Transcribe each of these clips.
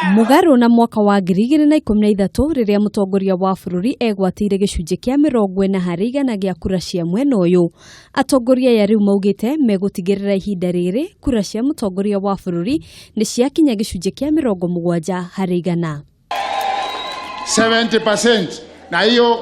Mũgarũ na mwaka wa 2013 rĩrĩa mũtongoria wa bũrũri egwatĩire gĩcunjĩ kĩa 40% gĩa kura cia mwena ũyũ. Atongoria aya rĩu maugĩte megũtigĩrĩra ihinda rĩrĩ kura cia mũtongoria wa bũrũri nĩ ciakinya gĩcunjĩ kĩa 70%. 70% na hiyo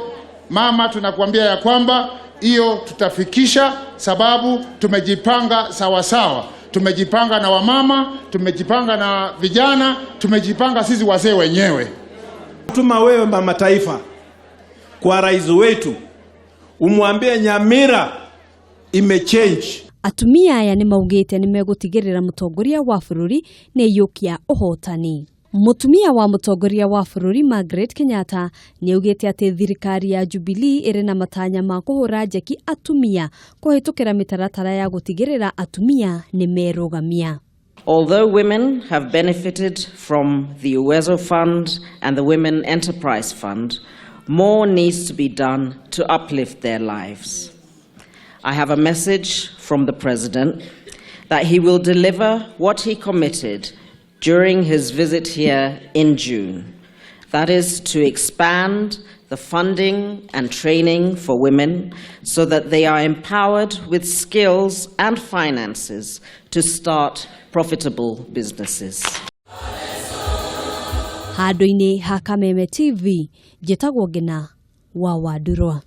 mama, tunakuambia ya kwamba hiyo tutafikisha, sababu tumejipanga sawa sawa. Tumejipanga na wamama, tumejipanga na vijana, tumejipanga sisi wazee wenyewe. Tuma wewe mama taifa kwa rais wetu, umwambie Nyamira imechange. Atumia aya nĩ maugĩte nĩ megũtigĩrĩra mũtongoria wa bũrũri nĩ aiyũkia ũhotani. Mũtumia wa mũtongoria wa bũrũri Margaret Kenyatta nĩ augĩte atĩ thirikari ya Jubilee ĩrĩ na matanya ma kũhũra njeki atumia kũhĩtũkĩra mĩtaratara ya gũtigĩrĩra atumia nĩ merũgamia. Although women have benefited from the Uwezo Fund and the Women Enterprise Fund, more needs to be done to uplift their lives. I have a message from the President that he will deliver what he committed during his visit here in June. That is to expand the funding and training for women so that they are empowered with skills and finances to start profitable businesses. Handũ-inĩ ha Kameme TV, njĩtagwo Ngina wa Wandurwa.